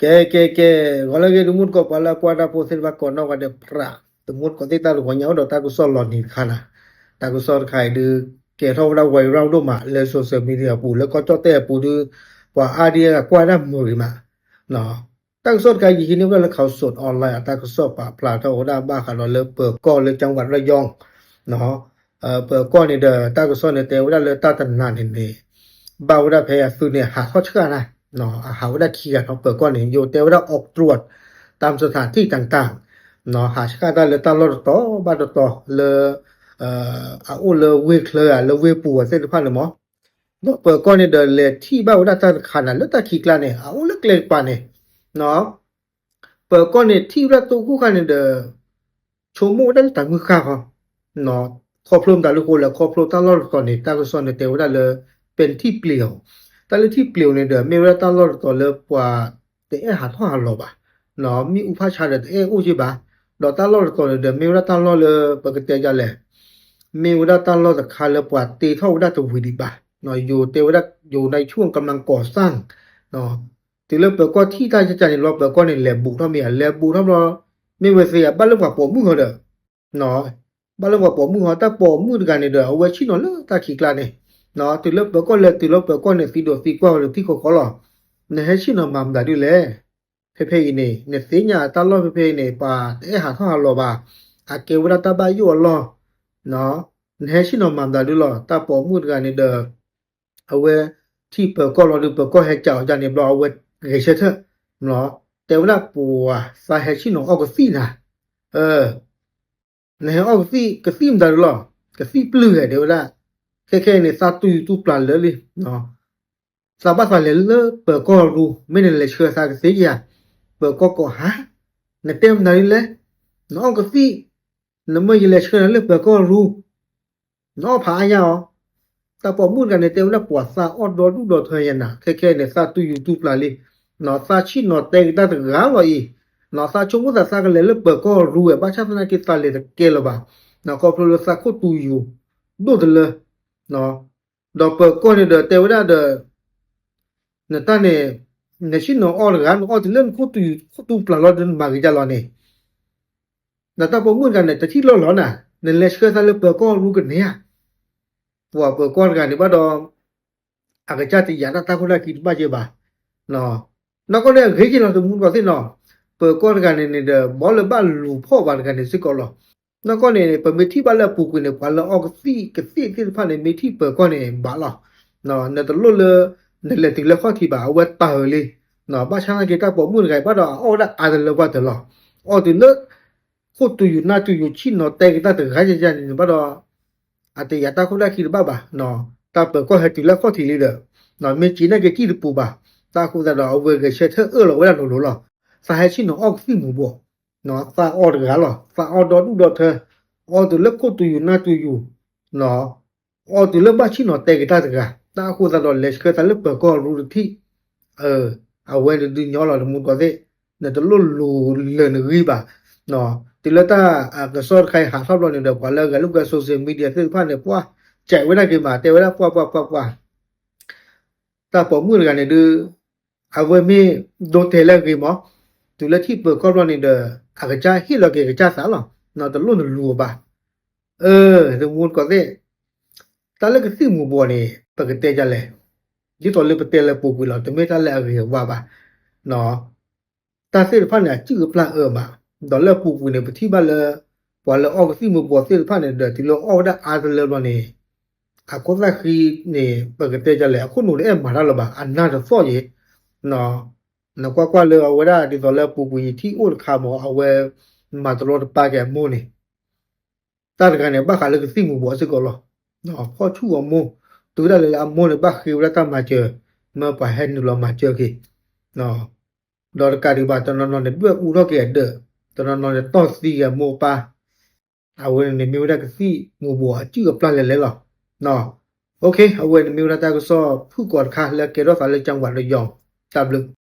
ကဲ ကဲ ကဲ, ဂီၤလၢအဂ့ၤ တမူတကိး ပှၤလၢအကွၢ်တၢ်ဖိသ့ၣ်တဖၣ် ကိးနီၢ်ဂၤဒဲး ပြး တမူတကိးသ့ၣ် တၢ်တဂီၤညါအိၣ်ဒီးတၢ်ကစီၣ်လီၤနံၤတခါနၤ, တၢ်ကစီၣ်တခါအံၤဒုး ကဲထီၣ်ဝဲဒၣ် viral ဒိၣ်မးလၢ social media အပူၤ လၢကီၢ်ကၠီၣ်တဲၣ်အပူၤဒုး ပှၤအါဒံအါဂၤကွၢ်ဒၣ်မုာ်ဂ့ၤမး တၢ်ကစီၣ်တခါအံၤ ယဟံးန့ၢ်ဝဲဒၣ်လၢ Khaosod Online အတၢ်ကစီၣ်ပာ်ဖျါထီၣ်ဝဲဒၣ် ဘၣ်ဃးဒီးလၢပၢၤကီၢ်လၢ ကၠၣ်ဝးရယီၣ် ပၢၤကီၢ်န့ၣ်ဒီး တၢ်ကစီၣ်န့ၣ် တဲဝဲဒၣ်လၢတၢ်တနၤန့ၣ်န့ၣ် ဘၣ်ဝဲဒၣ်ဖဲအသုးန့ၣ် ဟးထီၣ်ဆှၣ်နၤ, အဟးဝဲဒၣ်ခံဂၤနီၤ ပၢၤကီၢ်န့ၣ် ယိၤတဲဝဲဒၣ် ออกตรวจตามสถานที่ต่างๆ ဟးဆှၣ်တၢ်လၢတၢ်လီၢ်တတီၤဘၣ်တတီၤလၢ အအိၣ်လၢဝ့ၢ်ချၢဧါ လၢဝ့ၢ်ပူၤဧါသ့ၣ်တဖၣ်န့ၣ်မး, ဒီးပၢၤကီၢ်န့ၣ်ဒီး လဲၤထံၣ်ဘၣ်ဝဲဒၣ်တၢ်တခါနၤ လၢတၢ်ခံးကျါန့ၣ် အအိၣ်လၢကျဲကပၤန့ၣ် ပၢၤကီၢ်န့ၣ်ထံၣ်ဝဲဒၣ်တိခိၣ်ခါန့ၣ်ဒီး ဆိကမိၣ်ဝဲဒၣ်လၢတၢ်မုၢ်ဃၢ်ဃီ, ခီဖျိမတၤဒုဃိလဲၣ် ခီဖျိတၢ်လီၢ်တတီၤန့ၣ် တၢ်ကစီၣ်န့ၣ်တဲဝဲဒၣ်လၢ ပထံၣ်ပျ့ၤအီၤ, တၢ်လၢထံၣ်ပျ့ၤအီၤန့ၣ်ဒီး မ့ၢ်ဝဲဒၣ်တၢ်လီၢ်တတီၤလၢပှၤတအဲၣ်ဟးထီၣ်ဟးလီၤဘၣ်, မ့ၣ်အူဖးဆါဒီးတအဲၣ်အိၣ်က့ဘၣ်, ဒီးတၢ်လီၢ်တတီၤန့ၣ်ဒီး မ့ၢ်ဝဲဒၣ်တၢ်လီၢ်လၢပကတဲဒ်လဲၣ် မ့ၢ်ဝဲဒၣ်တၢ်လီၢ်တခါလၢပှၤတ့ထီၣ်ဝဲဒၣ်တဝံၤဒံးဘၣ်, ယိၤတဲဝဲဒၣ် ယိၤနၢ်ဆူၣ်ကမၣ်ကီးသၣ် တုၤလၢပၢၤကီၢ်ထံၣ်တၢ်ယကန့ၣ်ဘျီ ပၢၤကီၢ်န့ၣ် လဲၤဘူးထီၣ်မ့ၢ်ဧါ လဲၤဘူးထီၣ်ဘျီ မ့ၢ်ဝဲသ့ၣ်ဧါ ဘၣ်လၢပှၤပိာ်မုၣ်ဃီဒီး ဘၣ်လၢပှၤပိာ်မုၣ်ဃီ တၢ်ပိာ်မုၣ်တဂၤန့ၣ်ဒီး အဝဲဆ့ၣ်နီၤလၢတၢ်ခံးကျါန့ၣ်, တုၤလၢပၢၤကီၢ်လဲၤတုၤလီၤ ပၢၤကီၢ်န့ၣ် သံဒိးသံကွၢ်ဝဲလၢထံကီၢ်ဃီလီၤ, နဟဲဆ့ၣ်နီၤမၤမတၤဒ်လဲၣ်, ဖဲဖဲအံၤန့ၣ် နသ့ၣ်ညါတၢ်လီၢ်ဖဲဖဲအံၤန့ၣ် ပှၤတအဲၣ်ဟးထီၣ်ဟးလီၤဘၣ်, အကဲဝဲဒၣ်တၢ်ဘၣ်ယိၣ်အလီၢ်, နဟဲဆ့ၣ်နီၤမၤမတၤဒ်လီၤ တၢ်ပိာ်မုၣ်တဂၤန့ၣ်ဒီး အဝဲထံၣ်ပၢၤကီၢ်လီၤဒုး ပၢၤကီၢ်ဟဲကးအီၤဒ်န့ၣ်ဘျီ အဝဲဂဲၤဆၢထၢၣ်, တဲဝဲဒၣ်ပှၤသးဟဲဆ့ၣ်နီၤအီၣ်ကသံၣ်နၤ, နဟဲအီၣ်ကသံၣ် ကသံၣ်မတၤဒ်လီၤ, ကသံၣ်ပျုၢ်ဂဲၤဒဲဝဲဒၣ်, ခဲခဲအံၤန့ၣ် သးတူၢ်ယူၤတူၢ်ပျၢ်လၢာ်လံ, သးဘၣ်သးလဲၤလၢပၢၤကီၢ်ရူ မ့ၢ်နလဲၤဆှၢသးကသ့ဧါ, ပၢၤကီၢ်ကိးဟါ, နတဲမတၤဒ်လဲၣ်, နအီၣ်ကသံၣ်, နမ့ၢ်ယလဲၤဆှၢနၤလၢပၢၤကီၢ်ရူ နအီၣ်ဖးအါညါအီၤ, တၢ်ပိာ်မုၣ်တဂၤန့ၣ် တဲဝဲဒၣ်ပှၤသးအီၣ်ဒီဒူၣ်ဒီထၢညါနၤ ခဲခဲန့ၣ် သးတူၢ်ယူၤတူၢ်ပျၢ်လံ, သးဆ့ၣ်နီၤတဲက့ၤတၢ်တဂၤလီၤအံၤ, သးဆိကမိၣ်သးသးကလဲၤလၢပၢၤကီၢ်ရူဝဲ ဘၣ်ဆၣ်သနာ်က့သးလဲၤတကဲလၢၤဘၣ်, ခီဖျိလၢသးခိၣ်တူၢ်ယူၤဒိၣ်တလၢ, ဒီးပၢၤကီၢ်န့ၣ်ဒီးတဲဝဲဒၣ်ဒီး နတၢ်န့ၣ် နဆ့ၣ်နီၤအီၣ်တဂၤ နအီၣ်တုၤလၢနခိၣ်တူၢ်ယူၤခိၣ်တူၢ်ပျၢ်လီၤဒီးနမၤဂ့ၤဒ်လဲၣ်န့ၣ်, ဒီးတၢ်ပိာ်မုၣ်တဂၤန့ၣ် တထံၣ်လိၣ်လီၤနၤ နလဲၤဆှၢသးလၢပၢၤကီၢ်ရူကန့ၢ်ဧါ, ပှၤပၢၤကီၢ်တဂၤန့ၣ်ဘၣ်ဒီး အကစၢ်တယာ်တၢ်တၢ်ခိၣ်တၢ်ခံတဘၣ်က့ဘၣ်, နီၢ်ကီၢ်န့ၣ်အဂ့ၤက့လီၤ တမူတကိးသ့ၣ်နီၤ, ပၢၤကီၢ်တဂၤန့ၣ်န့ၣ်ဒီး ဘီလၢဘၣ်လူၤဖီၣ်ပှၤတဂၤန့ၣ်စ့ၢ်ကီးလီၤ, နီၢ်ကီၢ်န့ၣ် ပမ့ၢ်ထံၣ်ဘၣ်လၢအပူၤကွံာ်န့ၣ် ပှၤလၢအီၣ်ကသံၣ်ကသ့ၣ်သ့ၣ်တဖၣ်န့ၣ် မ့ၢ်ထံၣ်ပၢၤကီၢ်န့ၣ်ဘၣ်လီၤ, နတလိၣ်လၢ နလဲၤတုၤလၢခီၣ်ထံးဘၣ် အဝဲတၢ်အၢၣ်လံ, ဘၣ်ဆၣ်သနာ်က့တၢ်ပိာ်မုၣ်တဂၤအံၤဘၣ်ဒီး အအီၣ်ဝဲဒၣ်အါတလၢပှၢ်တၢၢ်လီၤ, အီၣ်တုၤလၢ ခိၣ်တူၢ်ယူၤနၢ်တူၢ်ယူၤဆ့ၣ်နီၤတဲက့ၤတၢ်တဂၤယၤယၤန့ၣ်န့ၣ်ဘၣ်ဒီး အတယာ်တၢ်ခိၣ်တၢ်ခံတဘၣ်ဘၣ်, တၢ်ပၢၤကီၢ်ဟဲတုၤလၢခီၣ်ထံးလံဒီး မ့ၢ်စ့ၤနာ်က့ကံၣ်တပူၤဘၣ်, တၢ်အဃိသတးဒီး အဝဲဂဲၤဆၢထၢၣ်အၢၣ်လီၤဝဲဒၣ်လိၤလိၤလီၤ, သးဟဲဆ့ၣ်နီၤအီၣ်ကသံၣ်မူၤဘှီး, သးအီၣ်တဂၤလီၤ, သးအီၣ်ဒီဒူၣ်ဒီထၢ, အီၣ်တုၤလၢခိၣ်တူၢ်ယူၤနၢ်တူၢ်ယူၤ အီၣ်တုၤလၢဘၣ်ဆ့ၣ်နီၤတဲက့ၤတၢ်တဂၤ, တၢ်အဃိသတးဒီး လဲၤဆှၢသးလၢပၢၤကီၢ်ရူတထံၣ်, အဝဲန့ၣ်ဒုးညီလီၤ တမူတကိးသ့ၣ်, နတလိၣ်လူၤလၢာ်နဂံၢ်ဘၣ်, တုၤလၢတၢ်ကစီၣ်တခါအံၤဟးထီၣ်ဘျီန့ၣ်ဒီး ပှၤလၢအဂဲၤလိာ်ကွဲ social media သ့ၣ်တဖၣ်န့ၣ် ပှၤကဲးဝဲဒၣ်က့ၤမး တဲဝဲဒၣ်ပှၤပှၤပှၤပှၤ တၢ်ပိာ်မုၣ်တဂၤန့ၣ်ဒုး အဝဲမ့ၢ်ဒိတဲာ်လၢအဂ့ၤမး, တုၤလၢထံၣ်ပၢၤကီၢ်ဘျီန့ၣ်ဒီး အကစၢ်ဟ့ၣ်လီၤက့ၤကစၢ်သးလီၤ, တလိၣ်နလူၤအီၤဘၣ်, အၢ တမူတကိးသ့ၣ်, တၢ်လၢကသံၣ်မူၤဘှီးန့ၣ် ပကတဲဒ်လဲၣ်, ဒ်သိးလၢပတဲလၢပူၤကွံာ်လီၤ တမ့ၢ်တၢ်လၢအဂ့ၤအဝါဘၣ်, တၢ်သ့ၣ်တဖၣ်န့ၣ် အစုၣ်အပျၢ်အၢမး, ဒီးလၢအပူၤကွံာ်န့ၣ် ပထံၣ်ဘၣ်လၢ ပှၤလၢအီၣ်ကသံၣ်မူၤဘှီးသ့ၣ်တဖၣ်န့ၣ်ဒီး တုၤလၢအီၣ်ဝဲဒၣ်အါတလၢဘျီန့ၣ် အခိၣ်သၣ်ဃံန့ၣ် ပကတဲဒ်လဲၣ် အခိၣ်နူာ်တအဲၣ်မၤတၢ်လၢၤဘၣ် အနၢ်တသီၣ်ယဲ, နကွၢ်ကွၢ်လၢအဝဲဒၣ်ဒ်သိးလၢအပူၤကွံာ်ယထံၣ်အိၣ်တခါမး အဝဲ မၤတရီတပါက့ၤအမိၢ်န့ၣ် တၢ်တဂၤန့ၣ် ဘၣ်ဃးလၢကသံၣ်မူၤဘှီးစ့ၢ်ကီးလီၤ, ဖီၣ်ဆူၣ်အမိၢ်, တုၤဒၣ်လဲာ်လၢအမိၢ်န့ၣ် ဘၣ်ဃ့ဝဲဒၣ်တၢ်မၤစၢၤ, မၢပှၤဟဲနုာ်လီၤမၤစၢၤက့ၤ, ဒီးတကးဒံးဘၣ် တနီၤနီၤန့ၣ် ဒွဲၣ်အူထီၣ်က့ၤအဒၢး, တနီၤနီၤန့ၣ် တီၢ်သံက့ၤအမိၢ်အပၢ်, အဝဲန့ၣ်မ့ၢ်ဝဲဒၣ်ကသံၣ်မူၤဘှီးအစုၣ်အပျၢ်လဲၤလဲၤလီၤ, အဝဲန့ၣ်မ့ၢ်ဝဲဒၣ်တၢ်ကစီၣ်ဖုၣ်ကိာ်တခါလၢကဲထီၣ်သးလၢကၠၣ်ဝးရယီၤ, တၢ်ဘျုး